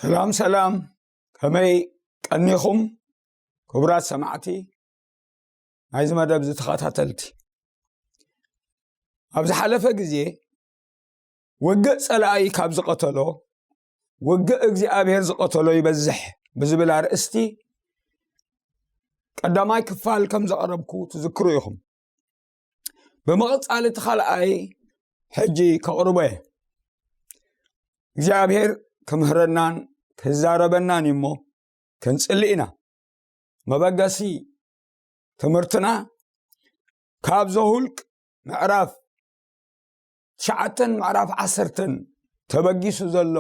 ሰላም ሰላም፣ ከመይ ቀኒኹም ክቡራት ሰማዕቲ ናይዚ መደብ እዚ ተኸታተልቲ? ኣብ ዝሓለፈ ግዜ ውግእ ጸላኢ ካብ ዝቐተሎ ውግእ እግዚኣብሔር ዝቐተሎ ይበዝሕ ብዝብል ኣርእስቲ ቀዳማይ ክፋል ከም ዘቕረብኩ ትዝክሩ ኢኹም። ብምቕጻል እቲ ካልኣይ ሕጂ ከቕርቦ እየ። እግዚኣብሔር ክምህረናን ክዛረበናን እዩ እሞ ክንጽሊ ኢና። መበገሲ ትምህርትና ካብ ዘሁልቅ ምዕራፍ ትሽዓተን ምዕራፍ ዓሰርተን ተበጊሱ ዘሎ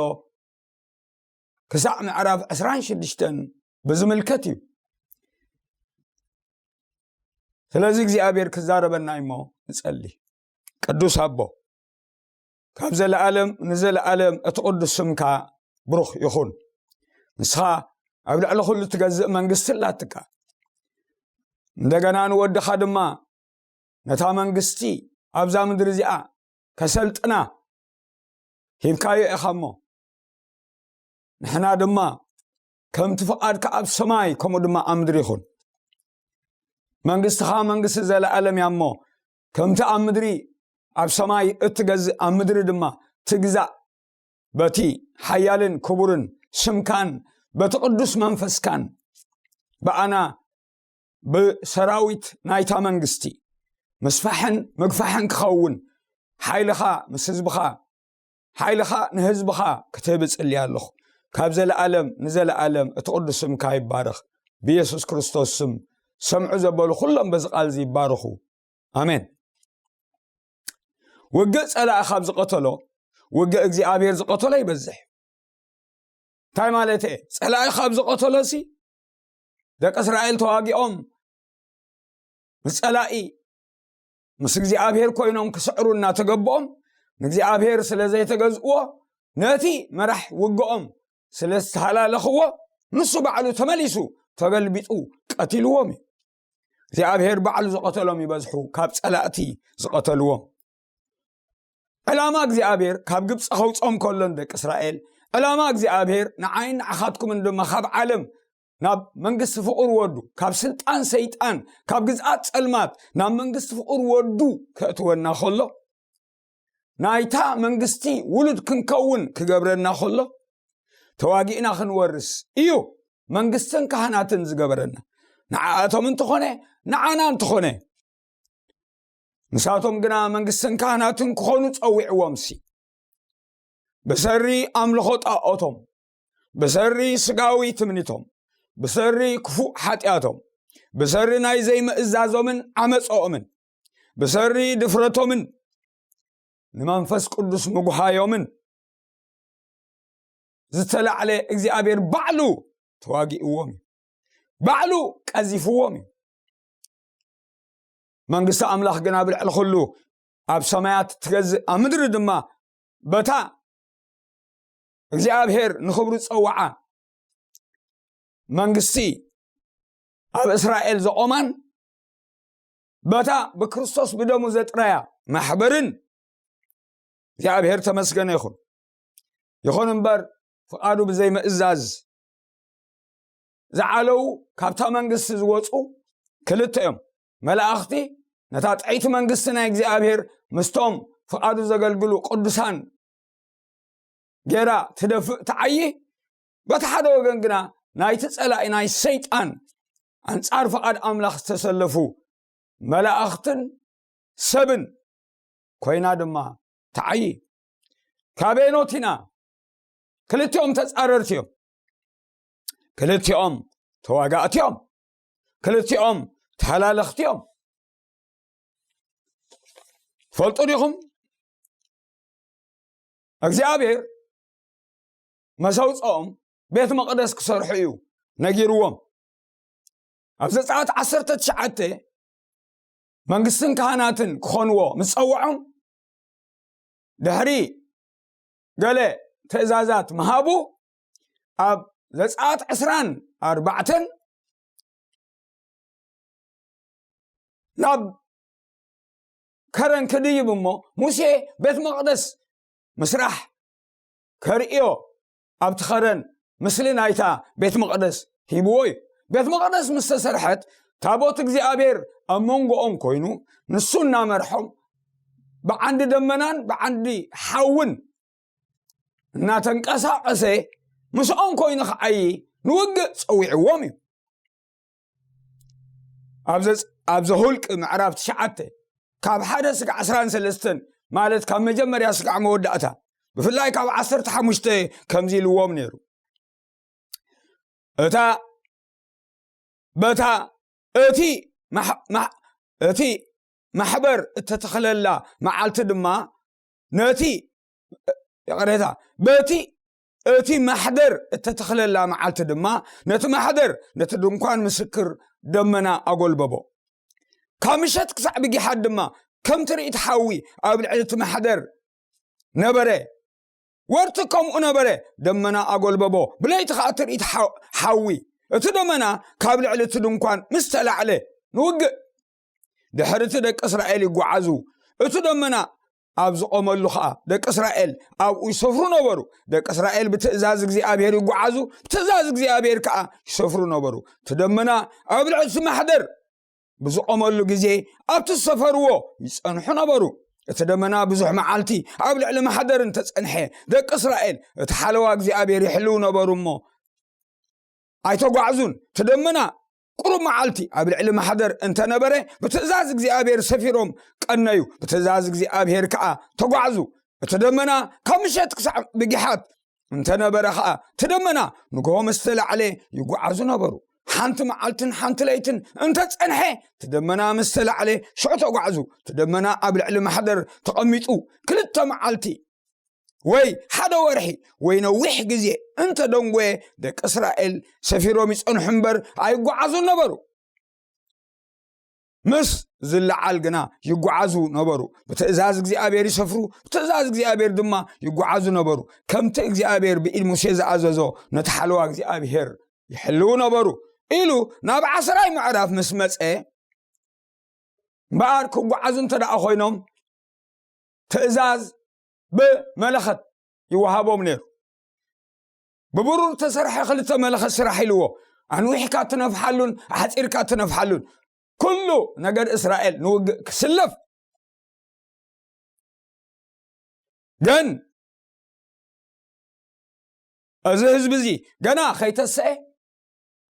ክሳዕ ምዕራፍ ዕስራን ሽዱሽተን ብዝምልከት እዩ። ስለዚ እግዚኣብሔር ክዛረበና እሞ ንጸሊ። ቅዱስ ኣቦ፣ ካብ ዘለኣለም ንዘለኣለም እቲ ቅዱስ ስምካ ብሩኽ ይኹን። ንስኻ ኣብ ልዕሊ ኩሉ ትገዝእ መንግስቲ ኣላትካ። እንደገና ንወድኻ ድማ ነታ መንግስቲ ኣብዛ ምድሪ እዚኣ ከሰልጥና ሂብካዮ ኢኻ እሞ፣ ንሕና ድማ ከምቲ ፍቓድካ ኣብ ሰማይ ከምኡ ድማ ኣብ ምድሪ ይኹን። መንግስትኻ መንግስቲ ዘለኣለም እያ እሞ፣ ከምቲ ኣብ ምድሪ ኣብ ሰማይ እትገዝእ ኣብ ምድሪ ድማ ትግዛእ። በቲ ሓያልን ክቡርን ስምካን በቲ ቅዱስ መንፈስካን ብኣና ብሰራዊት ናይታ መንግስቲ ምስፋሕን ምግፋሕን ክኸውን ሓይልኻ ምስ ህዝብኻ ሓይልኻ ንህዝብኻ ክትህብ እጽሊ ኣለኹ። ካብ ዘለኣለም ንዘለኣለም እቲ ቅዱስ ስምካ ይባረኽ። ብየሱስ ክርስቶስ ስም ሰምዑ ዘበሉ ኩሎም በዚ ቃል እዚ ይባረኹ። ኣሜን። ውግእ ጸላኢ ካብ ዝቐተሎ ውግእ እግዚኣብሔር ዝቐተሎ ይበዝሕ። እንታይ ማለት እየ? ጸላኢ ካብ ዝቐተሎ ሲ ደቂ እስራኤል ተዋጊኦም ምስ ጸላኢ ምስ እግዚኣብሔር ኮይኖም ክስዕሩ እናተገበኦም ንእግዚኣብሔር ስለ ዘይተገዝእዎ ነቲ መራሕ ውግኦም ስለ ዝተሃላለኽዎ ንሱ ባዕሉ ተመሊሱ ተገልቢጡ ቀቲልዎም እዩ። እግዚኣብሔር ባዕሉ ዝቐተሎም ይበዝሑ ካብ ጸላእቲ ዝቐተልዎም። ዕላማ እግዚኣብሔር ካብ ግብፂ ከውፅኦም ከሎ ንደቂ እስራኤል ዕላማ እግዚኣብሔር ንዓይን ንዓኻትኩምን ድማ ካብ ዓለም ናብ መንግስቲ ፍቕር ወዱ ካብ ስልጣን ሰይጣን ካብ ግዝኣት ጸልማት ናብ መንግስቲ ፍቕር ወዱ ከእትወና ከሎ ናይታ መንግስቲ ውሉድ ክንከውን ክገብረና ከሎ ተዋጊእና ክንወርስ እዩ መንግስትን ካህናትን ዝገበረና። ንዓኣቶም እንተኾነ ንዓና እንተኾነ ንሳቶም ግና መንግስትን ካህናትን ክኾኑ ጸዊዕዎም ሲ ብሰሪ ኣምልኾ ጣኦቶም ብሰሪ ስጋዊ ትምኒቶም ብሰሪ ክፉእ ሓጢኣቶም ብሰሪ ናይ ዘይምእዛዞምን ዓመፀኦምን ብሰሪ ድፍረቶምን ንመንፈስ ቅዱስ ምጉሃዮምን ዝተላዕለ እግዚኣብሔር ባዕሉ ተዋጊእዎም እዩ። ባዕሉ ቀዚፍዎም እዩ። መንግስቲ ኣምላኽ ግን ኣብ ልዕሊ ኩሉ ኣብ ሰማያት ትገዝእ ኣብ ምድሪ ድማ በታ እግዚኣብሔር ንኽብሩ ጸውዓ መንግስቲ ኣብ እስራኤል ዘቆማን በታ ብክርስቶስ ብደሙ ዘጥረያ ማሕበርን እግዚኣብሔር ተመስገነ ይኹን። ይኹን እምበር ፍቓዱ ብዘይምእዛዝ ዝዓለዉ ካብታ መንግስቲ ዝወፁ ክልተ እዮም። መላእኽቲ ነታ ጥዕይቲ መንግስቲ ናይ እግዚኣብሔር ምስቶም ፍቓዱ ዘገልግሉ ቅዱሳን ጌራ ትደፍእ ትዓዪ። በቲ ሓደ ወገን ግና ናይቲ ጸላኢ ናይ ሰይጣን ኣንጻር ፍቓድ ኣምላኽ ዝተሰለፉ መላእኽትን ሰብን ኮይና ድማ ትዓዪ። ካበየኖት ኢና? ክልቲኦም ተጻረርቲ እዮም። ክልቲኦም ተዋጋእቲ እዮም። ክልቲኦም ተሃላለኽቲ እዮም። ፈልጡ ዲኹም? እግዚኣብሔር መሰውፅኦም ቤት መቕደስ ክሰርሑ እዩ ነጊርዎም። ኣብ ዘጸኣት ዓሰርተ ትሽዓተ መንግስትን ካህናትን ክኾንዎ ምስ ጸውዖም ድሕሪ ገለ ትእዛዛት ምሃቡ ኣብ ዘጸኣት ዕስራን ኣርባዕተን ናብ ከረን ክድይብ እሞ ሙሴ ቤት መቕደስ ምስራሕ ከርእዮ ኣብቲ ከረን ምስሊ ናይታ ቤት መቕደስ ሂብዎ እዩ። ቤት መቕደስ ምስ ተሰርሐት፣ ታቦት እግዚኣብሔር ኣብ መንጎኦም ኮይኑ፣ ንሱ እናመርሖም፣ ብዓንዲ ደመናን ብዓንዲ ሓውን እናተንቀሳቐሰ ምስኦም ኮይኑ ክዓዪ ንውግእ ጸዊዕዎም እዩ። ኣብ ዘጽ-፣ ኣብ ዘሁልቅ ምዕራፍ ትሽዓተ፣ ካብ ሓደ ስጋዕ ዕስራን ሰለስተን፣ ማለት ካብ መጀመርያ ስጋዕ መወዳእታ፣ ብፍላይ ካብ ዓሰርተ ሓሙሽተ ከምዚ ኢልዎም ነይሩ። እታ፣ በታ፣ እቲ ማሕ-፣ ማሕ-፣ እቲ ማሕበር እተተኽለላ መዓልቲ ድማ ነቲ፣ ይቕሬታ፣ በቲ፣ እቲ ማሕደር እተተኽለላ መዓልቲ ድማ ነቲ ማሕደር፣ ነቲ ድንኳን ምስክር ደመና ኣጎልበቦ። ካብ ምሸት ክሳዕ ብጊሓት ድማ ከም ትርኢት ሓዊ ኣብ ልዕሊ እቲ ማሕደር ነበረ። ወርቲ ከምኡ ነበረ፣ ደመና ኣጎልበቦ፣ ብለይቲ ኸዓ ትርኢት ሓ-፣ ሓዊ። እቲ ደመና ካብ ልዕሊ እቲ ድንኳን ምስ ተላዕለ ንውግእ። ድሕሪ እቲ ደቂ እስራኤል ይጓዓዙ። እቲ ደመና ኣብ ዝቖመሉ ኸዓ ደቂ እስራኤል ኣብኡ ይሰፍሩ ነበሩ። ደቂ እስራኤል ብትእዛዝ እግዚኣብሔር ይጓዓዙ፣ ብትእዛዝ እግዚኣብሔር ከኣ ይሰፍሩ ነበሩ። እቲ ደመና ኣብ ልዕሊ እቲ ማሕደር ብዝቖመሉ ግዜ ኣብቲ ዝሰፈርዎ ይጸንሑ ነበሩ። እቲ ደመና ብዙሕ መዓልቲ ኣብ ልዕሊ ማሕደር እንተጸንሐ፣ ደቂ እስራኤል እቲ ሓለዋ እግዚኣብሔር ይሕልው ነበሩ እሞ ኣይተጓዕዙን። እቲ ደመና ቁሩብ መዓልቲ ኣብ ልዕሊ ማሕደር እንተነበረ፣ ብትእዛዝ እግዚኣብሔር ሰፊሮም ቀነዩ፣ ብትእዛዝ እግዚኣብሔር ከኣ ተጓዕዙ። እቲ ደመና ካብ ምሸት ክሳዕ ብጊሓት እንተነበረ ኸኣ፣ እቲ ደመና ንግሆ ምስ ተላዕለ ይጓዓዙ ነበሩ። ሓንቲ መዓልትን ሓንቲ ለይትን እንተጸንሐ፣ እቲ ደመና ምስ ተላዕለ ሽዑ ተጓዕዙ። እቲ ደመና ኣብ ልዕሊ ማሕደር ተቐሚጡ ክልተ መዓልቲ ወይ ሓደ ወርሒ ወይ ነዊሕ ግዜ እንተደንጎየ፣ ደቂ እስራኤል ሰፊሮም ይጸንሑ እምበር ኣይጓዓዙን ነበሩ። ምስ ዝለዓል ግና ይጓዓዙ ነበሩ። ብትእዛዝ እግዚኣብሔር ይሰፍሩ፣ ብትእዛዝ እግዚኣብሔር ድማ ይጓዓዙ ነበሩ። ከምቲ እግዚኣብሔር ብኢድ ሙሴ ዝኣዘዞ ነቲ ሓለዋ እግዚኣብሔር ይሕልዉ ነበሩ ኢሉ ናብ ዓስራይ ምዕራፍ ምስ መጸ፣ እምበኣር ክጓዓዙ እንተ ደኣ ኮይኖም፣ ትእዛዝ ብመለኸት ይወሃቦም ነይሩ። ብብሩር ተሰርሐ ክልተ መለኸት ስራሕ ኢልዎ፣ ኣንዊሕካ ትነፍሓሉን ኣሕጺርካ ትነፍሓሉን፣ ኩሉ ነገድ እስራኤል ንውግእ ክስለፍ። ግን እዚ ህዝቢ እዚ ገና ከይተሰኤ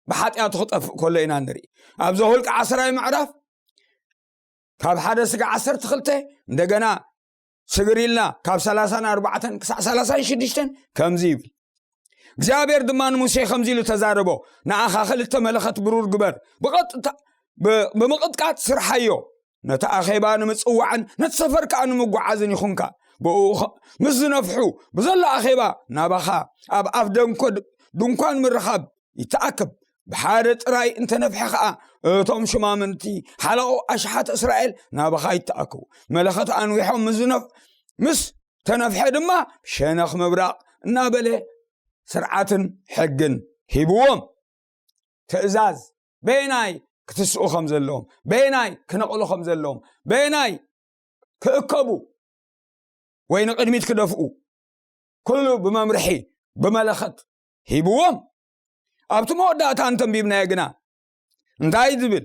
ብሓጢኣቱ ክጠፍእ ከሎ ኢና ንርኢ። ኣብ ዘኍልቁ ዓስራይ ምዕራፍ ካብ ሓደ ስጋዕ ዓሰርተ ክልተ፣ እንደገና ስግር ኢልና ካብ ሰላሳን ኣርባዕተን ክሳዕ ሰላሳን ሽዱሽተን ከምዚ ይብል። እግዚኣብሔር ድማ ንሙሴ ከምዚ ኢሉ ተዛረቦ፣ "ንኣኻ ክልተ መለኸት ብሩር ግበር፣ ብቐጥታ፣ ብ-፣ ብምቕጥቃጥ ስርሓዮ፣ ነቲ ኣኼባ ንምጽዋዕን ነቲ ሰፈር ከኣ ንምጓዓዝን ይኹንካ። ብኡ ኸ-፣ ምስ ዝነፍሑ ብዘሎ ኣኼባ ናባኻ ኣብ ኣፍ ደንኮ-፣ ድንኳን ምርኻብ ይተኣከብ። ብሓደ ጥራይ እንተነፍሐ ኸኣ፣ እቶም ሽማምንቲ ሓለቑ ኣሽሓት እስራኤል ናባኻ ይተኣከቡ። መለኸት ኣንዊሖም ምስ ዝነፍ-፣ ምስ ተነፍሐ ድማ ሸነኽ ምብራቕ እናበለ ስርዓትን ሕግን ሂብዎም።" ትእዛዝ በየናይ ክትስኡ ከም ዘለዎም፣ በየናይ ክነቕሉ ከም ዘለዎም፣ በየናይ ክእከቡ ወይ ንቕድሚት ክደፍኡ፣ ኩሉ ብመምርሒ፣ ብመለኸት ሂብዎም። ኣብቲ መወዳእታ እንተንቢብናዮ ግና እንታይ ዝብል?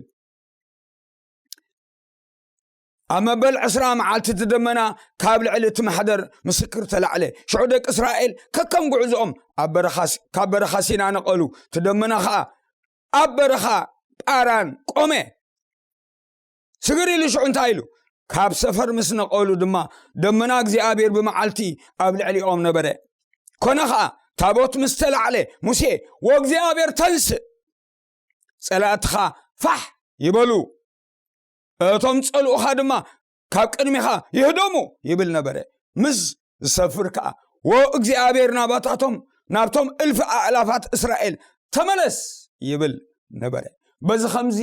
ኣብ መበል ዕስራ መዓልቲ እቲ ደመና ካብ ልዕሊ እቲ ማሕደር ምስክር ተላዕለ። ሽዑ ደቂ እስራኤል ከከም ጉዕዞኦም ኣብ በረኻ ሲ-፣ ካብ በረኻ ሲና ነቐሉ። እቲ ደመና ኸኣ ኣብ በረኻ ጳራን ቆመ። ስግር ኢሉ ሽዑ እንታይ ኢሉ? ካብ ሰፈር ምስ ነቐሉ ድማ ደመና እግዚኣብሔር ብመዓልቲ ኣብ ልዕሊኦም ነበረ። ኮነ ኸኣ ታቦት ምስ ተላዕለ ሙሴ፣ "ወእግዚኣብሔር ተንስእ፣ ጸላእትኻ ፋሕ ይበሉ፣ እቶም ጸልኡኻ ድማ ካብ ቅድሚኻ ይህደሙ" ይብል ነበረ። ምስ ዝሰፍር ከኣ፣ "ወእግዚኣብሔር ናባታቶም፣ ናብቶም እልፊ ኣእላፋት እስራኤል ተመለስ" ይብል ነበረ። በዚ ኸምዚ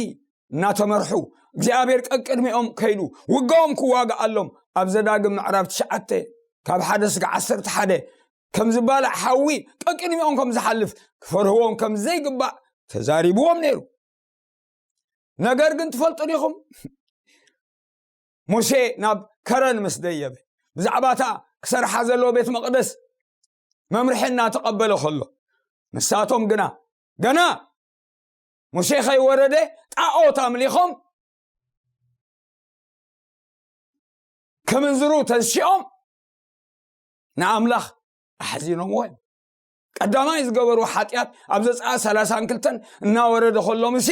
እናተመርሑ እግዚኣብሔር ቀቅድሚኦም ከይዱ ውጋኦም ክዋግኣሎም ኣብ ዘዳግም ምዕራፍ ትሽዓተ ካብ ሓደ ስጋዕ ዓሰርተ ሓደ ከም ዝባላዕ ሓዊ ቀቅድሚኦም ከም ዝሓልፍ ክፈርህዎም ከም ዘይግባእ ተዛሪብዎም ነይሩ። ነገር ግን ትፈልጡ ዲኹም? ሙሴ ናብ ከረን ምስ ደየበ ብዛዕባ እታ ክሰርሓ ዘለዎ ቤት መቕደስ መምርሒ እናተቐበለ ከሎ ንሳቶም ግና ገና ሙሴ ከይወረደ ጣዖት ኣምሊኾም ክምንዝሩ ተንሲኦም ንኣምላኽ ኣሕዚኖምዎ እዮም። ቀዳማይ ዝገበሩ ሓጢኣት ኣብ ዘጸኣት ሰላሳን ክልተን እናወረደ ከሎ ሙሴ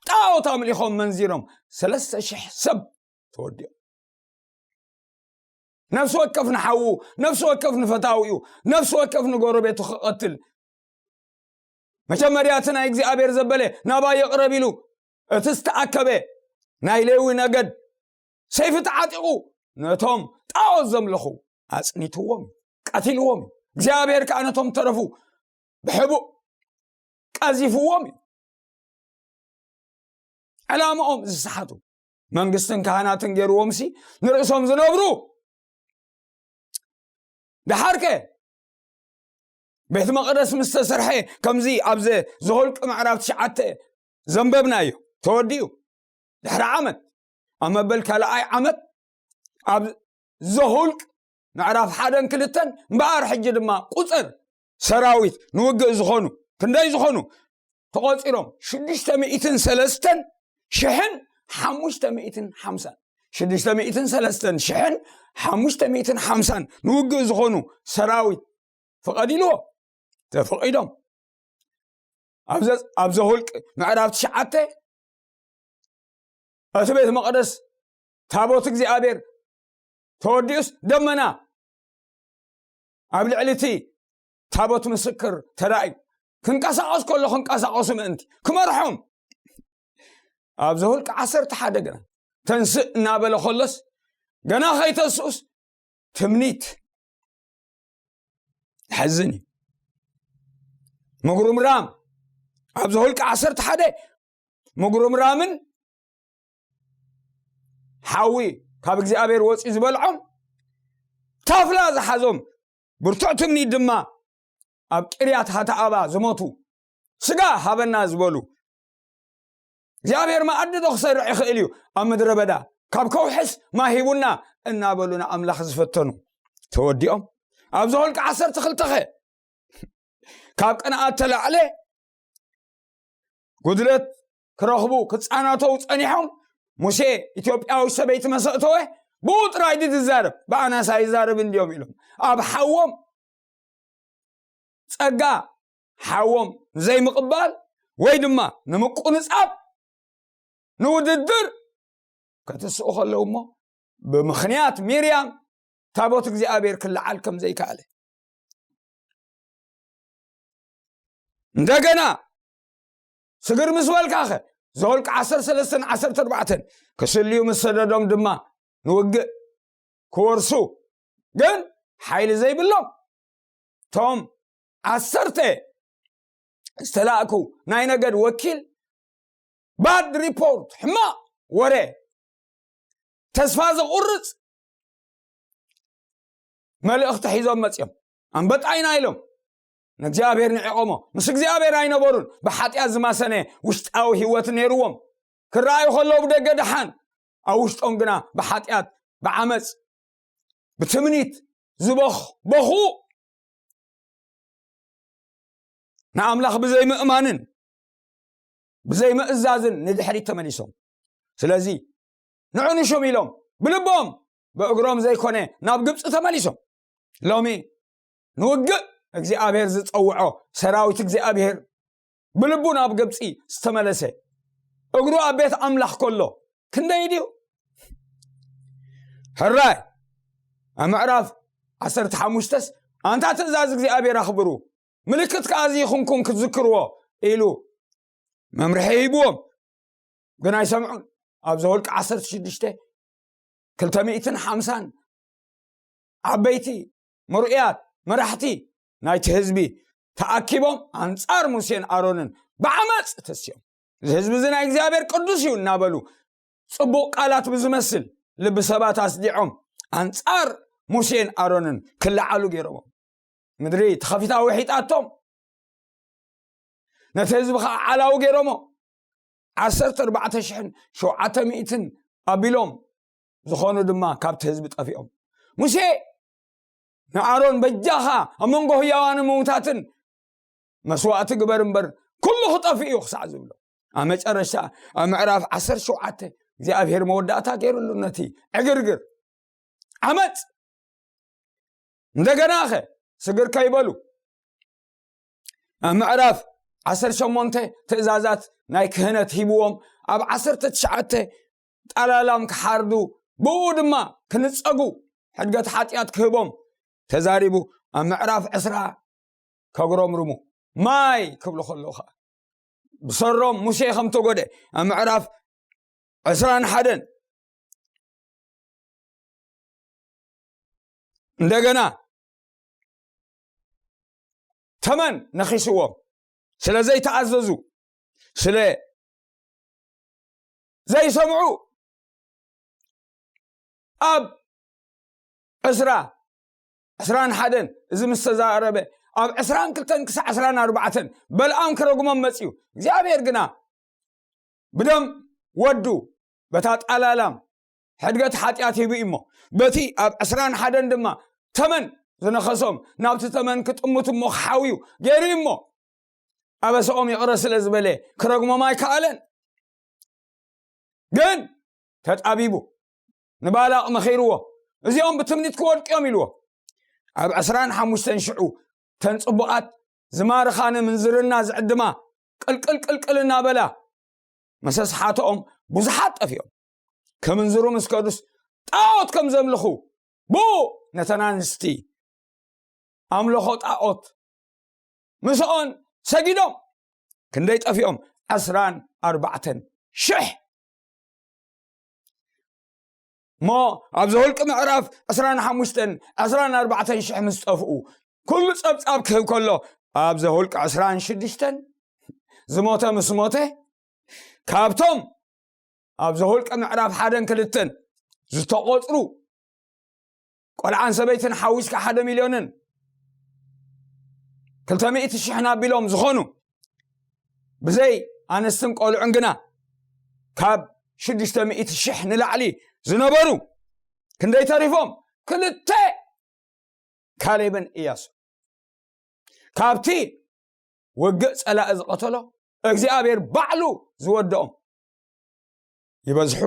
ጣዖት ኣምሊኾም መንዚሮም ሰለስተ ሽሕ ሰብ ተወዲኦም። ነፍሲ ወከፍ ንሓዉ፣ ነፍሲ ወከፍ ንፈታዊኡ፣ ነፍሲ ወከፍ ንጎረቤቱ ክቐትል መጀመርያ እቲ ናይ እግዚኣብሔር ዘበለ ናባይ ይቕረብ ኢሉ እቲ ዝተኣከበ ናይ ሌዊ ነገድ ሰይፊ ተዓጢቑ ነቶም ጣዖት ዘምለኹ ኣጽኒትዎም እዩ፣ ቀቲልዎም እዩ። እግዚኣብሔር ከዓ ነቶም ተረፉ ብሕቡእ ቀዚፍዎም እዩ። ዕላምኦም ዝሰሓቱ መንግስትን ካህናትን ገይርዎም ሲ ንርእሶም ዝነብሩ። ደሓርከ ቤት መቕደስ ምስ ተሰርሐ ከምዚ ኣብ ዘ- ዘኍልቅ ምዕራፍ ትሽዓተ ዘንበብናዮ ተወዲኡ። ድሕሪ ዓመት ኣብ መበል ካልኣይ ዓመት ኣብ ዘኍልቅ ምዕራፍ ሓደን ክልተን እምበኣር ሕጂ ድማ ቁፅር ሰራዊት ንውግእ ዝኾኑ ክንደይ ዝኾኑ ተቖፂሮም ሽዱሽተ ሚእትን ሰለስተን ሽሕን ሓሙሽተ ሚእትን ሓምሳን ሽዱሽተ ሚእትን ሰለስተን ሽሕን ሓሙሽተ ሚእትን ሓምሳን ንውግእ ዝኾኑ ሰራዊት ፍቐድ ኢልዎ ተፈቒዶም ኣብ ዘ- ኣብ ዘኍልቅ ምዕራፍ ትሽዓተ እቲ ቤት መቕደስ ታቦት እግዚኣብሔር ተወዲኡስ ደመና ኣብ ልዕሊ እቲ ታቦት ምስክር ተራእዩ ክንቀሳቐስ ከሎ ክንቀሳቐሱ ምእንቲ ክመርሖም ኣብ ዘኍልቅ ዓሰርተ ሓደ ግና ተንስእ እናበለ ከሎስ ገና ከይተንስኡስ ትምኒት ይሕዝን እዩ። ምጉርምራም ኣብ ዘኍልቅ ዓሰርተ ሓደ ምጉርምራምን ሓዊ ካብ እግዚኣብሔር ወፂኡ ዝበልዖም ታፍላ ዝሓዞም ብርቱዕ ትምኒት ድማ ኣብ ቅርያት ሃተኣባ ዝሞቱ ስጋ ሃበና ዝበሉ እግዚኣብሔር መኣዲ ዶ ክሰርዕ ይኽእል እዩ ኣብ ምድረ በዳ ካብ ከውሕስ ማሂቡና እናበሉ ንኣምላኽ ዝፈተኑ ተወዲኦም ኣብ ዘኍልቅ ዓሰርተ ክልተ ኸ ካብ ቅንኣት ተላዕለ ጉድለት ክረኽቡ ክፃናተው ፀኒሖም ሙሴ ኢትዮጵያዊ ሰበይቲ መሰእተወ ብኡ ጥራይ ድዩ ዝዛረብ ብኣናሳ ይዛረብ እንዲዮም ኢሎም ኣብ ሓዎም ጸጋ ሓዎም ዘይምቕባል ወይ ድማ ንምቁንጻብ ንውድድር ክትስኡ ከለዉ እሞ ብምኽንያት ሚርያም ታቦት እግዚኣብሔር ክለዓል ከም ዘይከኣለ እንደገና ስግር ምስ በልካኸ ዘወልቂ ዓሰርተ ሰለስተን ዓሰርተ ኣርባዕተን ክስልዩ ምስ ሰደዶም ድማ ንውግእ ክወርሱ ግን ሓይሊ ዘይብሎም እቶም ዓሰርተ ዝተላእኩ ናይ ነገድ ወኪል ባድ ሪፖርት ሕማቕ ወረ ተስፋ ዘቑርፅ መልእኽቲ ሒዞም መፅኦም ኣንበጣ ኢና ኢሎም ንእግዚኣብሔር ንዕቆሞ ምስ እግዚኣብሔር ኣይነበሩን ብሓጢኣት ዝማሰነ ውሽጣዊ ህይወት ነይርዎም ክረኣዩ ከለዉ ብደገ ደሓን ኣብ ውሽጦም ግና ብሓጢኣት ብዓመፅ ብትምኒት ዝበኽ በኹ ንኣምላኽ ብዘይምእማንን ብዘይምእዛዝን ንድሕሪት ተመሊሶም ስለዚ ንዑ ንሹም ኢሎም ብልቦም ብእግሮም ዘይኮነ ናብ ግብፂ ተመሊሶም ሎሚ ንውግእ እግዚኣብሔር ዝፀውዖ ሰራዊት እግዚኣብሔር ብልቡ ናብ ግብፂ ዝተመለሰ እግሩ ኣብ ቤት ኣምላኽ ከሎ ክንደይ ድዩ ሕራይ ኣብ ምዕራፍ ዓሰርተ ሓሙሽተስ ኣንታ ትእዛዝ እግዚኣብሔር ኣኽብሩ ምልክት ከኣ ዝይኹንኩም ክትዝክርዎ ኢሉ መምርሒ ሂብዎም ግን ኣይሰምዑን ኣብ ዘወልቂ ዓሰርተ ሽዱሽተ ክልተ ሚእትን ሓምሳን ዓበይቲ ምርኡያት መራሕቲ ናይቲ ህዝቢ ተኣኪቦም ኣንጻር ሙሴን ኣሮንን ብዓመፅ ተስዮም እዚ ህዝቢ እዚ ናይ እግዚኣብሔር ቅዱስ እዩ እናበሉ ፅቡቕ ቃላት ብዝመስል ልቢ ሰባት ኣስዲዖም ኣንጻር ሙሴን ኣሮንን ክለዓሉ ገይሮሞም ምድሪ ተኸፊታ ውሒጣቶም ነቲ ህዝቢ ከዓ ዓላዊ ገይሮሞ ዓሰርተ ኣርባዕተ ሽሕን ሸውዓተ ሚእትን ኣቢሎም ዝኾኑ ድማ ካብቲ ህዝቢ ጠፊኦም ሙሴ ንኣሮን በጃኻ ኣብ መንጎ ህያዋንን ምውታትን መስዋእቲ ግበር እምበር ኩሉ ክጠፍእ እዩ ክሳዕ ዝብሎ። ኣብ መጨረሻ ኣብ ምዕራፍ ዓሰርተ ሸውዓተ እግዚኣብሔር መወዳእታ ገይሩሉ ነቲ ዕግርግር ዓመፅ። እንደገና ኸ ስግር ከይበሉ ኣብ ምዕራፍ ዓሰርተ ሸሞንተ ትእዛዛት ናይ ክህነት ሂብዎም፣ ኣብ ዓሰርተ ትሽዓተ ጣላላም ክሓርዱ፣ ብኡ ድማ ክንጸጉ ሕድገት ሓጢኣት ክህቦም ተዛሪቡ። ኣብ ምዕራፍ ዕስራ ከጉረምርሙ ማይ ክብሉ ከለዉ ኸዓ ብሰሮም ሙሴ ከም ተጎደ ኣብ ምዕራፍ ዕስራን ሓደን እንደገና ተመን ነኺስዎም ስለ ዘይተኣዘዙ፣ ስለ ዘይሰምዑ። ኣብ ዕስራ ዕስራን ሓደን እዚ ምስ ተዛረበ፣ ኣብ ዕስራን ክልተን ክሳዕ ዕስራን ኣርባዕተን በልኣም ክረጉሞም መጽዩ። እግዚኣብሔር ግና ብደም ወዱ በታ ጣላላም ሕድገት ሓጢኣት ሂቡ እዩ እሞ፣ በቲ ኣብ ዕስራን ሓደን ድማ ተመን ዝነኸሶም ናብቲ ተመን ክጥምቱ እሞ ክሓውዩ ገይሩ እዩ እሞ፣ ኣበሰኦም ይቕረ ስለ ዝበለ ክረግሞም ኣይከኣለን። ግን ተጣቢቡ ንባላቕ መኺርዎ፣ እዚኦም ብትምኒት ክወድቅዮም ኢልዎ። ኣብ ዕስራን ሓሙሽተን ሽዑ ተን ጽቡቓት ዝማርኻ ንምንዝርና ዝዕድማ ቅልቅል ቅልቅል እናበላ መሰስሓትኦም ብዙሓት ጠፊኦም። ከምንዝሩ ምስ ከዱስ ጣዖት ከም ዘምልኹ ብኡ ነተን ኣንስቲ ኣምልኾ ጣዖት ምስኦን ሰጊዶም። ክንደይ ጠፊኦም? ዕስራን ኣርባዕተን ሽሕ። እሞ ኣብ ዘኍልቂ ምዕራፍ ዕስራን ሓሙሽተን ዕስራን ኣርባዕተን ሽሕ ምስ ጠፍኡ፣ ኩሉ ጸብጻብ ክህብ ከሎ፣ ኣብ ዘኍልቂ ዕስራን ሽዱሽተን ዝሞተ ምስ ሞተ፣ ካብቶም ኣብ ዘኍልቂ ምዕራፍ ሓደን ክልተን ዝተቖጽሩ ቆልዓን ሰበይትን ሓዊስካ ሓደ ሚልዮንን ክልተ ሚእቲ ሽሕን ኣቢሎም ዝኾኑ፣ ብዘይ ኣንስትን ቆልዑን ግና ካብ ሽዱሽተ ሚእቲ ሽሕ ንላዕሊ ዝነበሩ ክንደይ ተሪፎም? ክልተ። ካሌብን ኢያሱ ካብቲ ውግእ ጸላኢ ዝቐተሎ እግዚኣብሔር ባዕሉ ዝወደኦም ይበዝሑ።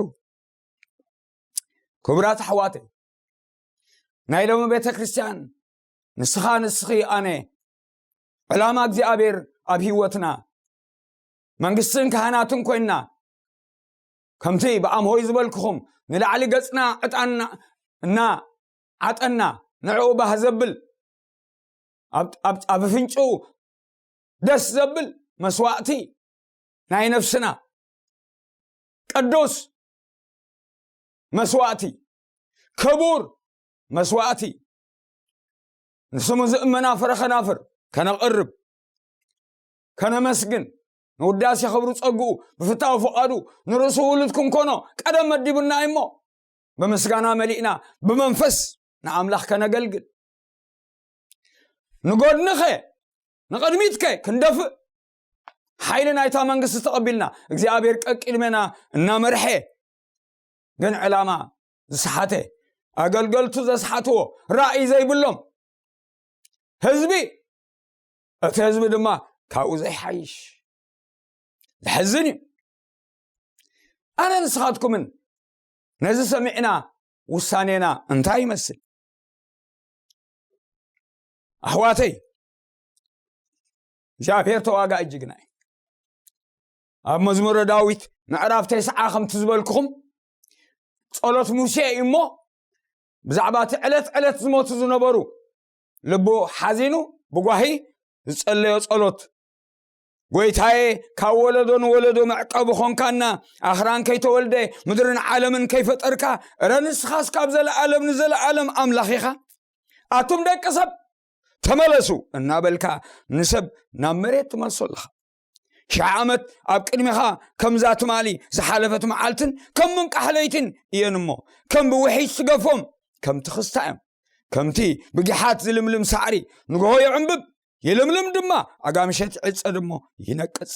ክቡራት ኣሕዋተይ፣ ናይ ሎሚ ቤተ ክርስቲያን ንስኻ ንስኺ ኣነ ዕላማ እግዚኣብሔር ኣብ ህይወትና መንግስትን ካህናትን ኮይንና ከምቲ ብኣምሆይ ዝበልክኹም ንላዕሊ ገጽና ዕጣንና እና ዓጠና ንዕኡ ባህ ዘብል ኣብ ኣብ ኣብ ኣፍንጭኡ ደስ ዘብል መስዋእቲ ናይ ነፍስና ቅዱስ መስዋእቲ ክቡር መስዋእቲ ንስሙ ዝእመና ፍረ ኸናፍር ከነቕርብ ከነመስግን ንውዳሴ ኽብሩ ጸግኡ ብፍታው ፍቓዱ ንርእሱ ውሉድ ክንኮኖ ቀደም መዲቡና እሞ ብምስጋና መሊእና ብመንፈስ ንኣምላኽ ከነገልግል ንጎድንኸ ንቕድሚትከ ክንደፍእ ሓይሊ ናይታ መንግስቲ ተቐቢልና እግዚኣብሔር ቀቂድመና እናመርሐ ግን ዕላማ ዝሰሓተ ኣገልገልቱ ዘስሓትዎ ራእይ ዘይብሎም ህዝቢ እቲ ህዝቢ ድማ ካብኡ ዘይሓይሽ ዝሕዝን እዩ። ኣነ ንስኻትኩምን ነዚ ሰሚዕና ውሳኔና እንታይ ይመስል? ኣሕዋተይ እግዚኣብሔር ተዋጋኢ ጅግና እዩ። ኣብ መዝሙረ ዳዊት ምዕራፍ ተስዓ ከምቲ ዝበልኩኹም ጸሎት ሙሴ እዩ እሞ ብዛዕባ እቲ ዕለት ዕለት ዝሞቱ ዝነበሩ ልቡ ሓዚኑ ብጓሂ ዝጸለዮ ጸሎት ጎይታዬ ካብ ወለዶ ንወለዶ መዕቀቢ ኾንካና ኣኽራን ከይተወልደ ምድርን ዓለምን ከይፈጠርካ እረ ንስኻስ ካብ ዘለኣለም ንዘለኣለም ኣምላኽ ኢኻ ኣቱም ደቂ ሰብ ተመለሱ እናበልካ ንሰብ ናብ መሬት ትመልሶ ኣለኻ ሽሕ ዓመት ኣብ ቅድሚኻ ከምዛ ትማሊ ዝሓለፈት መዓልትን ከም ምንቃሕ ለይትን እየን እሞ ከም ብውሒጅ ትገፎም ከም ትኽስታ እዮም ከምቲ ብጊሓት ዝልምልም ሳዕሪ ንግሆ ይዕንብብ ይልምልም ድማ ኣጋምሸት ዕጸ ድሞ ይነቅጽ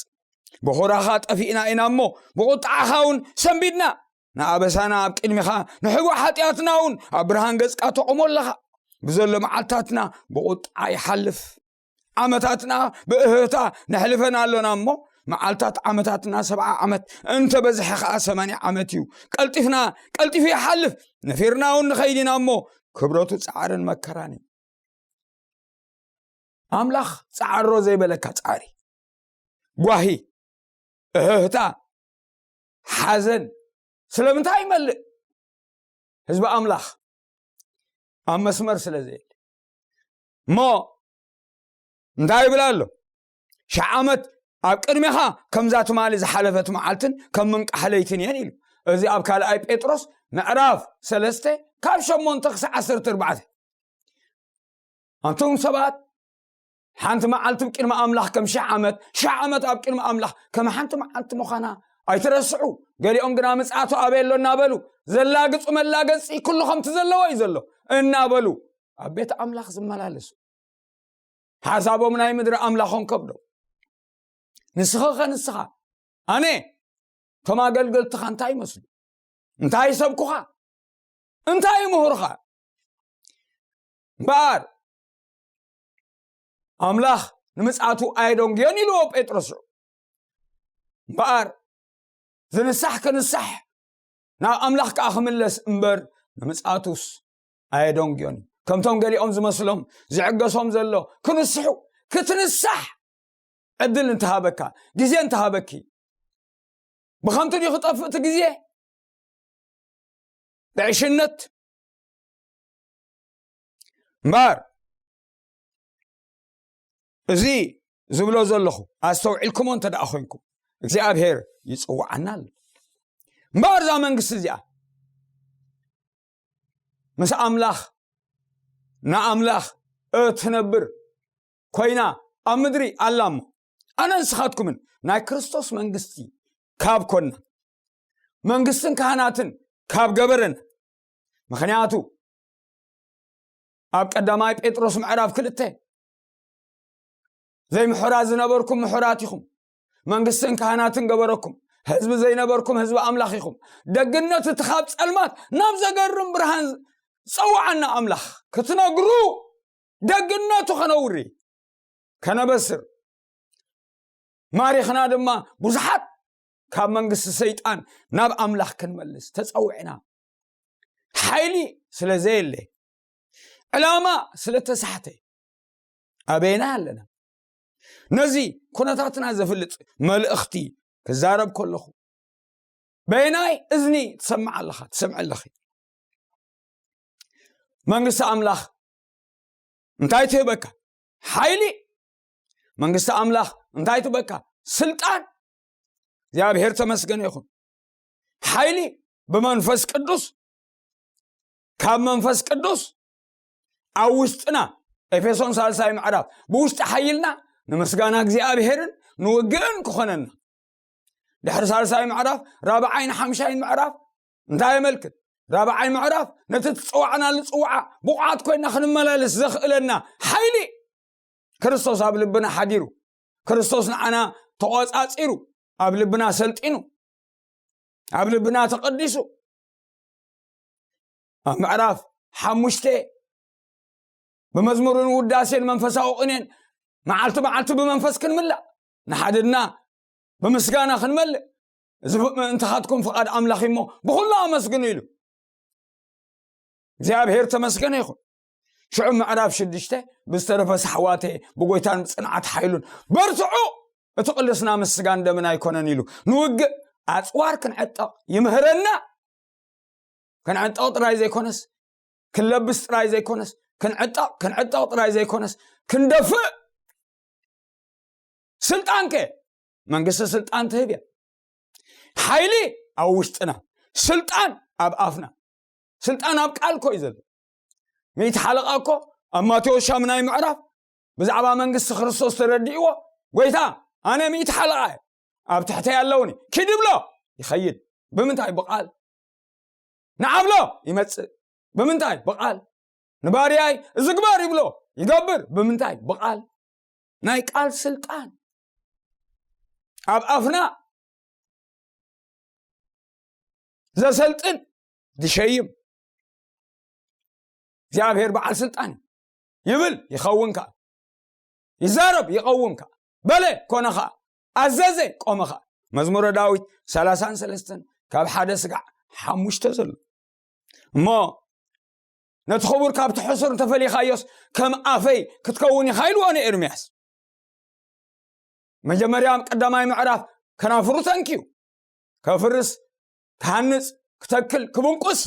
ብኹራኻ ጠፊእና ኢና እሞ ብቁጣዓኻ እውን ሰንቢድና ንኣበሳና ኣብ ቅድሚኻ ንሕቡእ ሓጢኣትና እውን ኣብ ብርሃን ገጽካ ተቑሞ ኣለኻ ብዘሎ መዓልታትና ብቁጣዓ ይሓልፍ ዓመታትና ብእህህታ ነሕልፈን ኣሎና እሞ፣ መዓልታት ዓመታትና ሰብዓ ዓመት፣ እንተ በዝሐ ኸዓ ሰማንያ ዓመት እዩ። ቀልጢፍና፣ ቀልጢፉ ይሓልፍ፣ ነፊርና እውን ንኸይድ ኢና እሞ፣ ክብረቱ ጻዕርን መከራን እዩ። ኣምላኽ ጻዕሮ ዘይበለካ ጻዕሪ፣ ጓሂ፣ እህህታ፣ ሓዘን ስለምንታይ ይመልእ? ህዝቢ ኣምላኽ ኣብ መስመር ስለ ዘየለ። እሞ እንታይ ይብል ኣሎ? ሽሕ ዓመት ኣብ ቅድሜኻ ከምዛ ትማሊ ዝሓለፈት መዓልትን ከም ምንቃሕ ለይትን እየን ኢሉ። እዚ ኣብ ካልኣይ ጴጥሮስ ምዕራፍ ሰለስተ ካብ ሸሞንተ ክሳዕ ዓሰርተ ኣርባዕተ። ኣንቱም ሰባት፣ ሓንቲ መዓልቲ ኣብ ቅድሚ ኣምላኽ ከም ሽሕ ዓመት፣ ሽሕ ዓመት ኣብ ቅድሚ ኣምላኽ ከም ሓንቲ መዓልቲ ምዃና ኣይትረስዑ። ገሊኦም ግና ምጽኣቱ ኣበይ ኣሎ እናበሉ ዘላግጹ መላገጺ ኩሉ ከምቲ ዘለዎ እዩ ዘሎ እናበሉ ኣብ ቤት ኣምላኽ ዝመላለሱ። ሓሳቦም ናይ ምድሪ ኣምላኾም ከብዶም። ንስኻ ኸ ንስኻ፣ ኣነ፣ እቶም ኣገልገልትኻ እንታይ ይመስሉ? እንታይ ይሰብኩኻ? እንታይ ይምህሩኻ? እምበኣር ኣምላኽ ንምጽኣቱ ኣየደንጉዮን ኢልዎ ጴጥሮስ። እምበኣር ዝንሳሕ ክንሳሕ፣ ናብ ኣምላኽ ከኣ ክምለስ እምበር፣ ንምጽኣቱስ ኣየደንጉዮን እዩ። ከምቶም ገሊኦም ዝመስሎም ዝዕገሶም ዘሎ ክንስሑ፣ ክትንሳሕ ዕድል እንተሃበካ፣ ግዜ እንተሃበኪ፣ ብኸንቱ ድዩ ክጠፍእ እቲ ግዜ? ብዕሽነት። እምበኣር እዚ ዝብሎ ዘለኹ ኣስተውዒልኩሞ እንተ ደኣ ኮይንኩም፣ እግዚኣብሔር ይጽውዓና ኣሎ። እምበኣር እዛ መንግስቲ እዚኣ ምስ ኣምላኽ፣ ንኣምላኽ እትነብር ኮይና ኣብ ምድሪ ኣላ እሞ፣ ኣነ ንስኻትኩምን ናይ ክርስቶስ መንግስቲ ካብ ኮና፣ መንግስትን ካህናትን ካብ ገበረን። ምኽንያቱ ኣብ ቀዳማይ ጴጥሮስ ምዕራፍ ክልተ፣ ዘይምሑራት ዝነበርኩም ምሑራት ኢኹም፣ መንግስትን ካህናትን ገበረኩም፣ ህዝቢ ዘይነበርኩም ህዝቢ ኣምላኽ ኢኹም። ደግነት እቲ ካብ ጸልማት ናብ ዘገርም ብርሃን ዝጸውዓና ኣምላኽ ክትነግሩ፣ ደግነቱ ከነውሪ፣ ከነበስር፣ ማሪኽና ድማ ብዙሓት ካብ መንግስቲ ሰይጣን ናብ ኣምላኽ ክንመልስ ተጸዊዕና። ሓይሊ ስለ ዘየለ፣ ዕላማ ስለ ተሳሕተ፣ ኣበየናይ ኣለና? ነዚ ኩነታትና ዘፍልጥ መልእኽቲ ክዛረብ ከለኹ፣ በየናይ እዝኒ ትሰምዕ ኣለኻ፣ ትሰምዕ ኣለኺ? መንግስቲ ኣምላኽ እንታይ ትህበካ? ሓይሊ። መንግስቲ ኣምላኽ እንታይ ትህበካ? ስልጣን። እግዚኣብሔር ተመስገነ ይኹን። ሓይሊ ብመንፈስ ቅዱስ፣ ካብ መንፈስ ቅዱስ ኣብ ውሽጥና፣ ኤፌሶን ሳልሳይ ምዕራፍ፣ ብውሽጢ ሓይልና ንምስጋና እግዚኣብሔርን ንውግእን ክኾነና። ድሕሪ ሳልሳይ ምዕራፍ፣ ራብዓይን ሓምሻይን ምዕራፍ እንታይ የመልክት? ራብዓይ ምዕራፍ ነቲ ትጽዋዕናሉ ጽዋዓ ብቑዓት ኮይና ክንመላለስ ዘኽእለና ሓይሊ ክርስቶስ ኣብ ልብና ሓዲሩ፣ ክርስቶስ ንዓና ተቖጻጺሩ፣ ኣብ ልብና ሰልጢኑ፣ ኣብ ልብና ተቐዲሱ። ኣብ ምዕራፍ ሓሙሽተ ብመዝሙርን ውዳሴን መንፈሳዊ ቅኔን መዓልቲ መዓልቲ ብመንፈስ ክንምላእ፣ ንሓድና ብምስጋና ክንመልእ፣ እዚ ምእንትኻትኩም ፍቓድ ኣምላኽ እሞ ብኹሉ ኣመስግኑ ኢሉ። እግዚኣብሔር ተመስገነ ይኹን። ሽዑ ምዕራፍ ሽዱሽተ፣ ብዝተረፈ ኣሕዋተ ብጎይታን ብጽንዓት ሓይሉን በርትዑ፣ እቲ ቅልስና ምስ ስጋን ደምን ኣይኮነን ኢሉ ንውግእ ኣጽዋር ክንዕጠቕ ይምህረና። ክንዕጠቕ ጥራይ ዘይኮነስ፣ ክንለብስ ጥራይ ዘይኮነስ፣ ክንዕጠቕ፣ ክንዕጠቕ ጥራይ ዘይኮነስ፣ ክንደፍእ። ስልጣንከ? መንግስቲ ስልጣን ትህብ እያ። ሓይሊ ኣብ ውሽጥና፣ ስልጣን ኣብ ኣፍና። ስልጣን ኣብ ቃል እኮ እዩ ዘሎ። ሚእቲ ሓለቓ እኮ ኣብ ማቴዎስ ሻምናይ ምዕራፍ ብዛዕባ መንግስቲ ክርስቶስ ተረዲእዎ፣ "ጎይታ፣ ኣነ ሚእቲ ሓለቓ እየ፣ ኣብ ትሕተይ ኣለውኒ፣ ኪድ ብሎ፣ ይኸይድ። ብምንታይ? ብቓል። ንዓ ብሎ፣ ይመጽእ። ብምንታይ? ብቓል። ንባርያይ እዚ ግበር ይብሎ፣ ይገብር። ብምንታይ? ብቓል። ናይ ቃል ስልጣን ኣብ ኣፍና ዘሰልጥን ዝሸይም እግዚኣብሔር በዓል ስልጣን ይብል ይኸውን ከኣ። ይዛረብ ይቐውም ከኣ፣ በለ ኮነ ኸኣ፣ ኣዘዘ ቆመ ኸኣ። መዝሙረ ዳዊት ሰላሳን ሰለስተን ካብ ሓደ ስጋዕ ሓሙሽተ ዘሎ። እሞ ነቲ ክቡር ካብቲ ሕሱር እንተፈሊኻዮስ ከም ኣፈይ ክትከውን ኢኻ ኢልዎ ንኤርምያስ። መጀመርያ ኣብ ቀዳማይ ምዕራፍ ከናፍሩ ተንክዩ፣ ከፍርስ፣ ክሃንጽ፣ ክተክል፣ ክብንቁስ።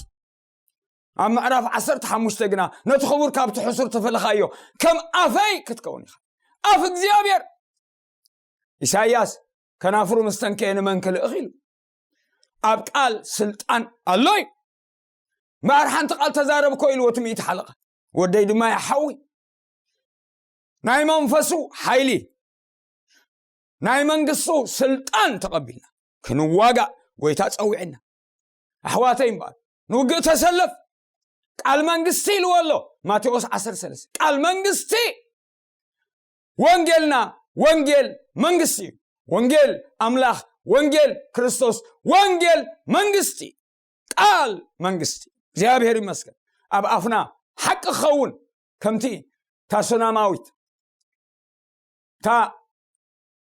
ኣብ ምዕራፍ ዓሰርተ ሓሙሽተ ግና ነቲ ክቡር ካብቲ ሕሱር ተፈለኻዮ ከም ኣፈይ ክትከውን ኢኻ። ኣፍ እግዚኣብሔር። ኢሳይያስ ከናፍሩ ምስ ተንከየ ንመን ክልእኽ ኢሉ? ኣብ ቃል ስልጣን ኣሎ እዩ። እምበኣር ሓንቲ ቃል ተዛረብ እኮ ኢልዎ እቲ ሚእቲ ሓለቓ። ወደይ ድማ ይሓዊ። ናይ መንፈሱ ሓይሊ፣ ናይ መንግስቱ ስልጣን ተቐቢልና ክንዋጋእ ጎይታ ጸዊዕና። ኣሕዋተይ እምበኣር ንውግእ ተሰለፍ። ቃል መንግስቲ ኢልዎ ኣሎ ማቴዎስ ዓሰርተ ሰለስተ። ቃል መንግስቲ። ወንጌልና ወንጌል መንግስቲ እዩ። ወንጌል ኣምላኽ፣ ወንጌል ክርስቶስ፣ ወንጌል መንግስቲ፣ ቃል መንግስቲ። እግዚኣብሔር ይመስገን። ኣብ ኣፍና ሓቂ ክኸውን ከምቲ እታ ሱናማዊት፣ እታ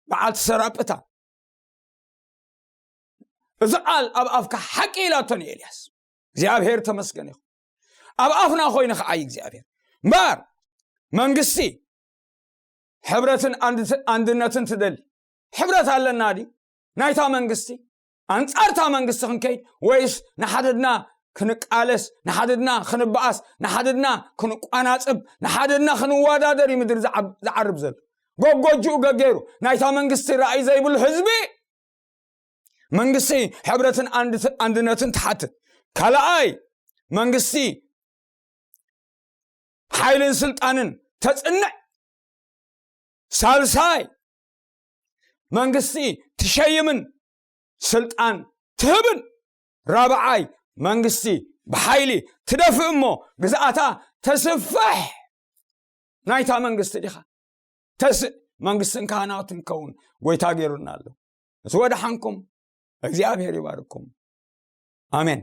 በዓልቲ ሰራጵታ፣ እዚ ቃል ኣብ ኣፍካ ሓቂ ኢላቶ ንኤልያስ። እግዚኣብሔር ተመስገን ይኹን። ኣብ ኣፍና ኮይኑ ከዓይ እግዚኣብሔር። እምበኣር መንግስቲ ሕብረትን ኣንድ-፣ ኣንድነትን ትደሊ። ሕብረት ኣለና ድዩ? ናይታ መንግስቲ፣ ኣንጻርታ መንግስቲ ክንከይድ ወይስ ንሓድና ክንቃለስ፣ ንሓድና ክንበኣስ፣ ንሓድና ክንቋናጽብ፣ ንሓድና ክንወዳደር እዩ ምድሪ ዝዓብ-፣ ዝዓርብ ዘሎ። ጎጎጅኡ ገገሩ ናይታ መንግስቲ ራእይ ዘይብሉ ህዝቢ። መንግስቲ ሕብረትን ኣንድ-፣ ኣንድነትን ትሓትት። ካልኣይ መንግስቲ ሓይልን ስልጣንን ተጽንዕ። ሳልሳይ መንግስቲ ትሸይምን ስልጣን ትህብን። ራብዓይ መንግስቲ ብሓይሊ ትደፍእ እሞ ግዝኣታ ተስፍሕ። ናይታ መንግስቲ ዲኻ? ተስእ። መንግስትን ካህናትን ከውን ጎይታ ገይሩና ኣሎ። ምስ ወደሓንኩም እግዚኣብሔር ይባርኩም። ኣሜን።